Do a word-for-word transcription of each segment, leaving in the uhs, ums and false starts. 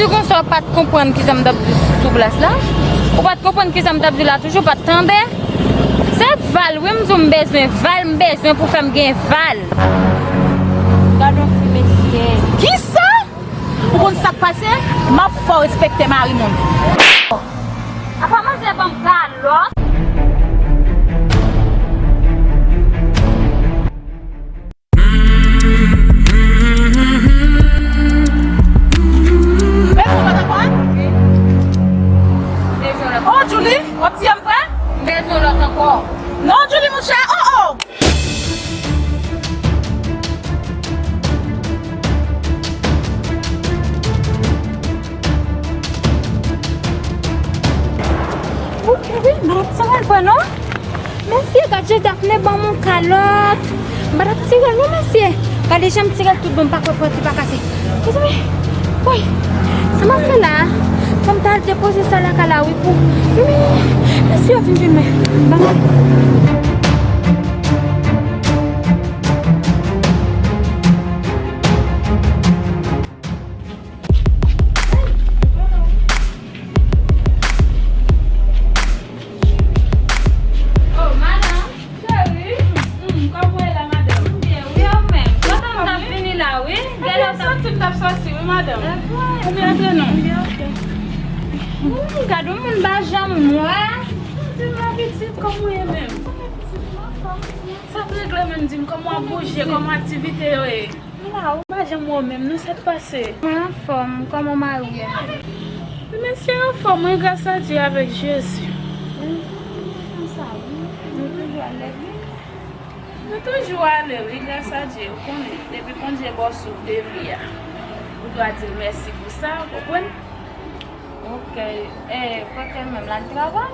Si konsa w pa t konprann kisa m t ap di sou plas la, ou pa t konprann kisa m t ap di la toujou, ou pa t tande. Se Val, wi, m di w m bezwen Val, m bezwen pou fè m gen Val. Gad yon fi, mesye. Kisa? Ou konn sa k pase? M ap fè w respekte mari moun. Apa manzè ban m kalòt? Bezwen lòt ankò, en? Bezwen lòt. Oh, Julie, w ap tiye m vre? Bezwen lòt ankò. Non, Julie, monchè, oh, oh! Wi, non, sa pa l vre non. Mesye, gad jan Daphné ban m yon kalòt. M pa t ap tire l non, mesye. Gade jan m tire l tout bon, m pa kwè pòt li pa kase. Mezanmi, woy, sa m ap fè la a? Fò m ta al depoze sa lakay la, wi, pou, wi, mesye yo vin jwenn mwen. Ban m ale. Oh, madanm, cheri. Hmm, kòman w ye la, madanm? M byen, wi, ou menm? Kontan m t ap vini la, wi. Ebyen, soti m t ap soti, wi, madanm. Ebyen, antre non. Hmm, gad yon moun m pa janm wè. Di m la pitit, kòman w ye menm? Sa k regle menm, di m kòman w ap bouje, kòman aktivite yo ye? M la, ou pa janm wè w menm, non, sa k pase? Mwen anfòm, kòman mari w ye menm? Mesye anfòm, wi, gras a Dye avèk Jezi. Nou toujou al legliz? Nou toujou ale, wi, gras a Dye. Ou konnen, depi Bondye ba w souf de vi a, ou dwe di l mèsi pou sa, ou konprann? Ok. E, kote l menm, l al travay?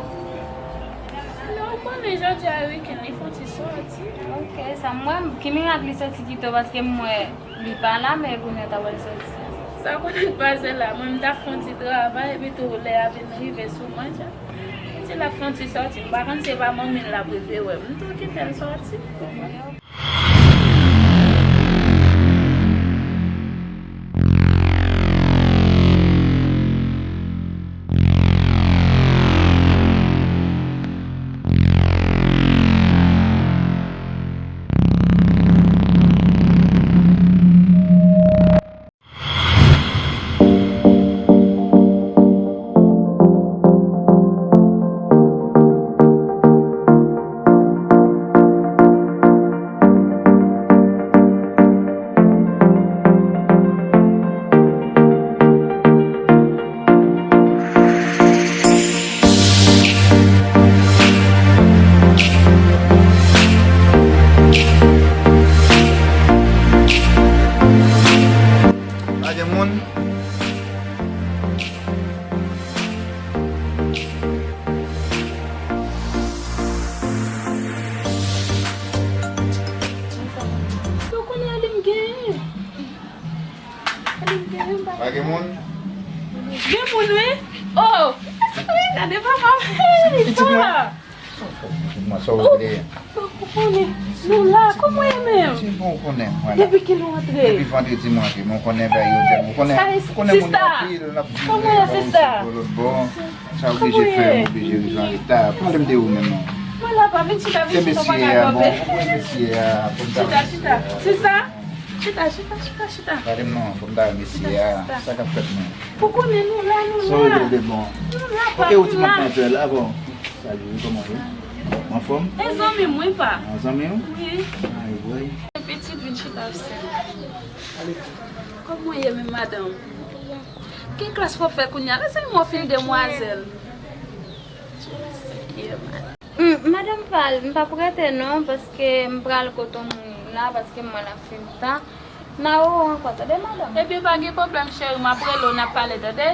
Non, ou konnen jodi a wikenn, li fè yon ti sòti. Ok, sa m wè, ki mirak li sòti kite w, paske m wè li pa la, men kounye a ta pral sòti. Sa konnen pase la, mwen m t ap fè yon ti travay, epi tou lè a vin rive sou mwen, jan. Li di l ap fè yon ti sòti, m pa konn si se pa manmi l l ap rive wè. M tou kite l sòti. Pa gen moun. Ou konnen Alim genyen. Alim genyen, pa gen moun. Gen moun, wi. Oh! Wi, gade papa. Hey, pitit mwen. Mwen sa w vle. Ou konnen, nou la, kòman w ye menm? Ti bon, ou konnen, mwen la. Depi kilè w antre? Depi vandredi mwen antre, men w konnen bagay yo tèlman, ou konnen, ou konnen moun yo anpil, n ap viv yon bò, yon lòt bò. Sa oblije fè, m oblije rive an reta. Pale m de ou menm non. Mwen la, pa vin chita, vin chita, w pa ka kanpe. Se mesye a, bon, ou konnen mesye a, fò m ta... Chita, chita. Sista, chita, chita, chita, chita. Pale m non, fò m ta wè mesye a. Sa k ap fèt menm? Ou konnen nou la, nou la. Sa w regle de bon? Nou la, pa, nou la. Ok, ou ti manman jwè la, bon. Salut, kòman w ye? Ou anfòm? E zanmi m, wi, pa. An zanmi w? Wi. Ay, woy. Pitit vin chita avsè. Kòman w ye menm, madanm? Ki klas w ap fè kounye a? Mezanmi, w ap fin demwazèl. Hmm, madanm Val, m p ap rete non, paske m pral kote yon moun la, paske m wè l ap fin tan. N a wè w ankò, tande, madanm? Ebyen, pa gen pwoblèm, cheri, m ap rele w, n ap pale, tande?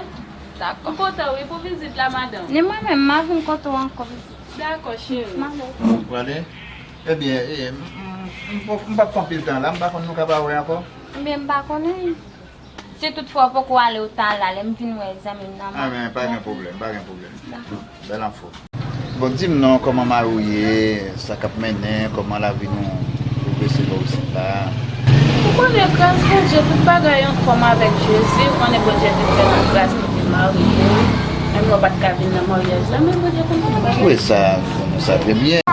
Dakò. M kontan, wi, pou vizit la, madanm. Ni mwen menm, m a vin kote w ankò vizit. Dakò, cheri. M ale. Ou prale? Ebyen, e, m, m, m, m p ap fè anpil tan la, m pa konn nou ka pa wè ankò. Ebyen, m pa konnen. Si toutfwa w poko ale, ou ta al la, lè m vin wè zanmi m nan. Ah, men pa gen pwoblèm, pa gen pwoblèm. Dakò. Bèl enfo. Bon, di m non, kòman mari w ye, sa k ap mennen, kòman lavi nou pwogrese bò isit la? Ou Konnen gras Bondye, tout bagay anfòm avèk Jezi. Ou konnen Bondye te fè nou gras, nou te marye. Menm lè w pa t ka vin nan maryaj la, men Bondye konn tout bagay. Wi, sa, nou konnen sa trè byen.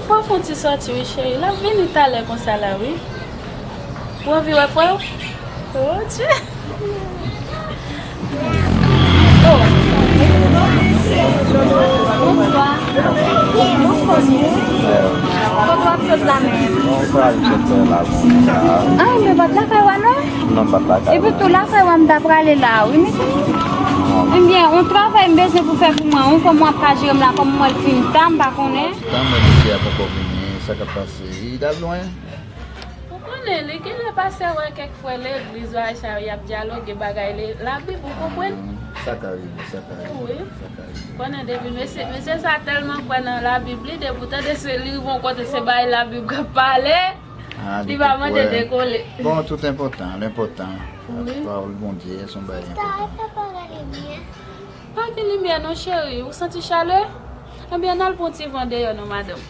Frè w fè yon ti sòti, wi, cheri. L ap vini talè konsa la, wi. Ou anvi wè frè w? Oh, Dye. Oh. Bonswa. Bonswa. Kote w ap sot la menm? Mwen prale sot la, bon, sa. Ah, men w pa t lakay w a non? Non, m pa t lakay. Epi tou lakay w a m ta prale la, wi, mesye. Ebyen, yon travay m bezwen pou fè pou mwen, wi, kòm w ap ka jere m la, kòm m wè l fin ta, m pa konnen. Tan mwen mesye a poko vini, sa k ap pase? Li t al lwen? Ou konnen, li genlè pase wè kèk frè legliz, bagay sa yo, y ap dyaloge bagay le, Labib, ou konprann? Mm, sa ka rive, sa ka rive, wi, sa ka rive. Konnen depi mesye, mesye sa tèlman kwè nan Labib, li depi w tande se li rive yon kote, se bagay Labib k ap pale, ah, li pa mande dekole. Bon, tout enpòtan, l enpòtan. Wi. Pawòl Bondye, se yon bagay enpòtan. Pa gen limyè non, cheri. Ou santi chalè? Ebyen, n al pran ti van deyò non, madanm.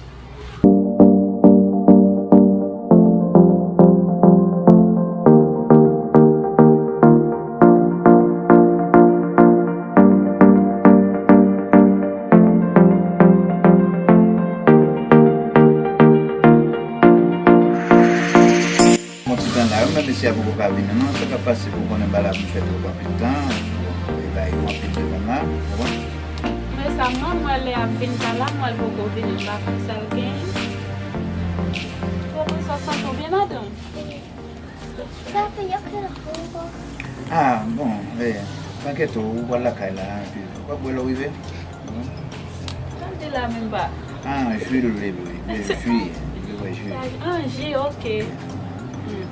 Bon, ti tan la, wi, men mesye a poko ka vini, non. Sa k ap pase pou konnen bagay la vin fè twòp anpil tan. Bon, e bay yo anpil devan la, ou konprann? Men sa, mwen, mwen, lè y ap vin pa la, mwen, l poko vini, m pa konn sa l gen. Ou konn sa w santi w byen, madanm? Ah, bon, eh, pa enkyete w, ou pral lakay la, epi w ap wè lè w rive. Sa m di la menm pa. Ah, ji l vle bwi. Bebe, ji. Li vle bwè ji. Ah, ji, ok. Hmm.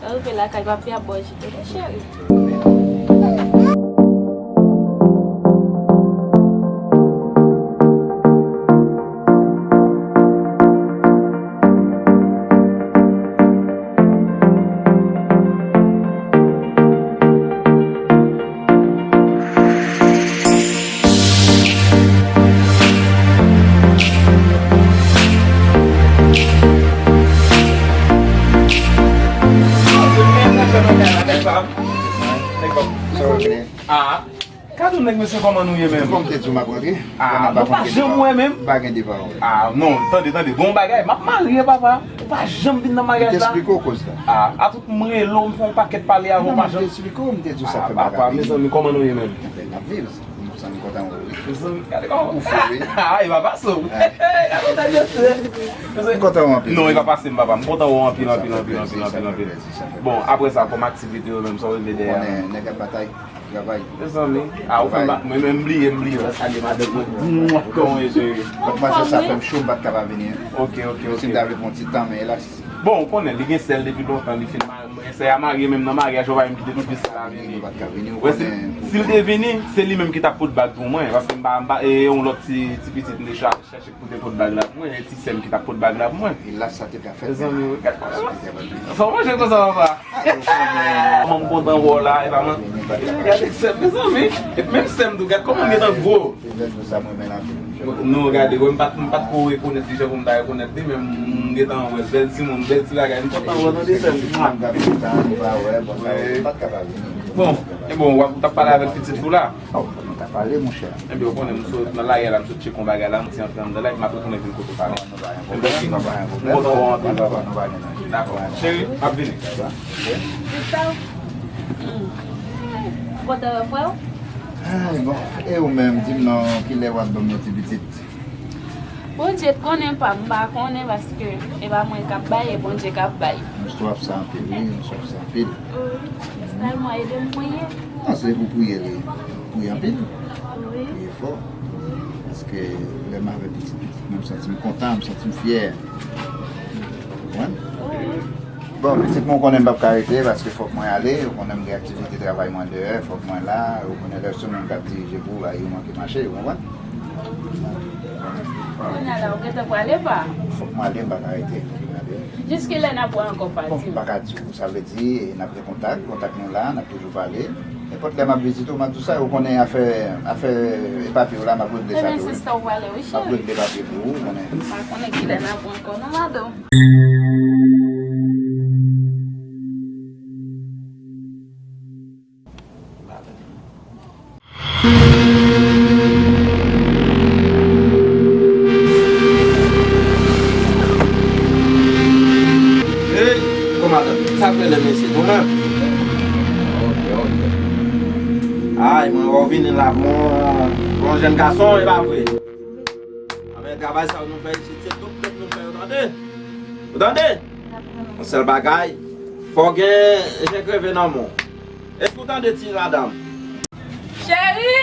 Lè w rive lakay, papi ap ba w ji, tande, cheri. Ah, Kadou nèg mesye, kòman nou ye menm? Bon, m te di w m ap rantre. Ah, nou pa janm wè menm. Pa gen de pawòl. Ah, non, tande, tande. Gon bagay, m ap marye, papa. Ou pa janm vin nan maryaj la. M te eksplike w koz la. Ah, a tout m rele w, m fè yon pakèt pale avè w, ou pa janm. Non, m te eksplike w, m te di w sa fè m pa ka vini. Mezanmi, kòman nou ye menm? Ebyen, n ap viv. Mezanmi, kontan wè w, wi. Mezanmi, gade kòman ou fè, wi. Ah, e pa pase w. Gade kontan mesye. M kontan wè w anpil. Non, e pa pase m, papa. M kontan wè w anpil, anpil, anpil, anpil, anpil, anpil. Bon, apre sa, kòm aktivite yo menm, sa w regle dèyè a? Konnen, nèg ap batay. Travay. Mezanmi. Ah, ou fè m ba-, mwen menm bliye, m bliye. Salye madanm mwen. Mwen, kòman w ye, cheri? Madanm sa fè m cho, m pa t ka pa vini. Ok, ok, ok. Si m ta vle pran ti tan, men elas. Bon, ou konnen, li gen sè l depi lontan, li fin ma-, sè a marye, menm nan maryaj, yo pa menm kite tout sè la vini. Li pa t ka vini, ou konnen. Si l te vini, se li menm ki t ap pot bag pou mwen, paske m pa, m pa, e yon lòt ti, ti pitit m te cha-, chèche pou te pot bag la pou mwen, e ti sè m ki t ap pot bag la pou mwen. Elas, sa te ka fèt. Mezanmi, wi, gad kòman. Sa w manje konsa, papa? Kòman m kontan wè w la, e pa mwen. Gade sè m, mezanmi. Epi menm sè m tou, gad kòman m gentan gwo. Non, gade, m pa t, m pa t ko rekonèt li jan pou m ta rekonèt li, men m gentan wè l. Bèl timoun, bèl ti bagay. M kontan wè w tande sè m. Bon, e bon, w ap, w t ap pale avèk pitit ou la? Oh, nou ta pale, monchè. Ebyen, ou konnen, m sot nan lari a la, m sot tcheke yon bagay la, m ti antre anndan la, epi m ap retounen vin kote w talè. Nou pa gen pwoblèm, nou pa gen pwoblèm. M kontan wè w anpil, papa. Nou pa gen anyen. Dakò. Cheri, m ap vini. Sa va? Ok. Christelle? Hmm. Ou kontan wè frè w? Ay, bon. E ou menm, di m non, kilè w ap ban m yon ti pitit? Bondye t konnen pa m, m pa konnen paske e pa mwen k ap bay, e Bondye k ap bay. M swaf sa anpil, wi, m swaf sa anpil. Wi. Christelle, mwen ede m priye. Non, se pou priye li. Priye anpil. Wi. Priye fò. Paske lè m avè pitit, pitit mwen, m santi m kontan, m santi m fyè. Konprann? Wi. Bon, pitit mwen, ou konnen m p ap ka rete, paske fòk mwen ale, ou konnen m gen aktivite travay mwen deyò, fòk mwen la, ou konnen lè se ou menm k ap dirije pou bagay yo manke mache, ou konprann? Kounye a la, ou gentan prale pa? Fòk mwen ale, m pa ka rete. Jiskilè n ap wè ankò pati? Bon, m pa ka di w, sa vle di, n ap gen kontak, kontak nou la, n ap toujou pale. Nenpòt lè m ap vizite w, m ap di w sa, ou konnen afè, afè papye w la, m ap regle sa tou, wi. Ebyen, sista, ou prale, wi, cheri. M ap regle papye pou ou, ou konnen. M pa konnen kilè n ap wè ankò, non, madanm. Madanm, sa k rele mesye tou menm? Ok, ok. Ay, mwen wè w vini la, bon, bon jèn gason, e pa vre? Anben, travay sa nou fè isit, se tout pèp nou fè yo, tande? Ou tande? Yon sèl bagay, fò gen jen kreve nan men w. Èske w tande, ti madanm? Cheri!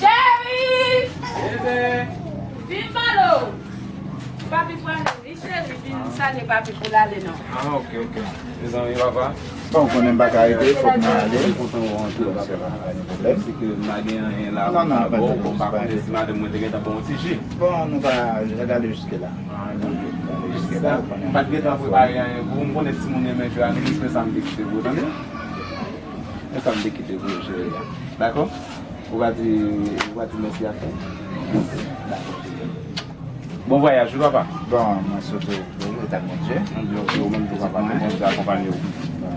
Cheri! Bebe! Vin pale w! Papi prale wi, cheri, vin salye papi pou l ale non. Ah, ok, ok. Mezanmi, papa. Bon, ou konnen m pa ka rete, fòk mwen ale. Mwen kontan wè w antre, papa. Pa gen pwoblèm. Se ke m pa gen anyen la pou m ba w, bon, m pa konnen si madanm mwen te gentan ba w yon ti ji. Bon, nou pa, nou pa gade jiske la. Ah, ok. Jiske la, m pa t gentan prepare anyen pou ou. M konnen timoun renmen jwe a, men se sa m te kite pou ou, tande? Se sa m te kite pou ou, cheri. Dakò? Ou va di, ou va di mèsi a fè. Dakò. Bon vwayaj, wi, papa. Bon, mwen swete w bon wout ak Bondye. Anben, ok, ou menm tou, papa, ke Bondye akonpanye w. Bon,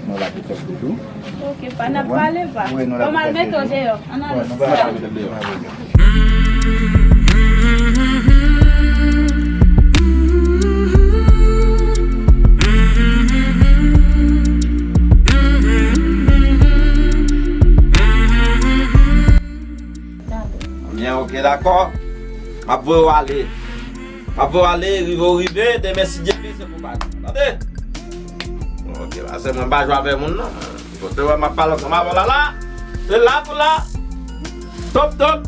nou la pou tèt toujou. Ok, pa n ap pale, pa. Wi, nou la pou tèt toujou. Bon, m al mete w deyò. Ann ale. Wi, nou pa pale tèt deyò. Byen, ok, dakò. M ap voye w ale. M ap voye w ale, rive w rive, demen si Dye vle, se pou bagay. Tande? Ok, pase mwen pa jwe avè moun non. Kote wè m ap pale ansanm avè w la la. Se la pou la. Top, top.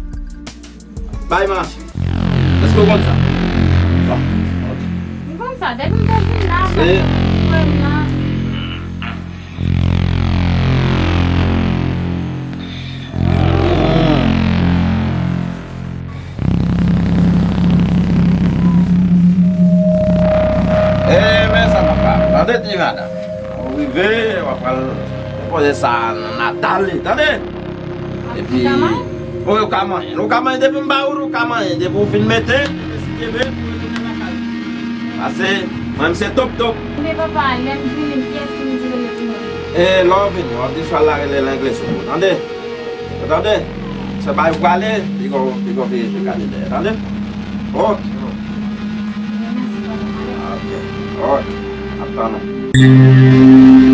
Bay mache. Èske w konn sa? Bon, ok. M konn sa, depi m te vin la, se sa m nan. E men sa papa, tande ti madanm. Ou rive, w ap pral depoze sa nan Natali, tande? Epi, bon, ou ka manyen. Ou ka manyen depi m ba ou, ou ka manyen. Depi ou fin mete, depi si Dye vle, pou retounen lakay ou. Pase, mwen, m se top top. Men papa, lè m vini, kiyès ki m di rele pou mwen? E, lè w vini, w ap di swa la rele Lengle sou ou, tande? Ou tande? Se bay ou prale, piga w, piga w veye je gade dèyè, tande? Ok, ok. Mèsi, papa. Ok, ok. Ap tann ou.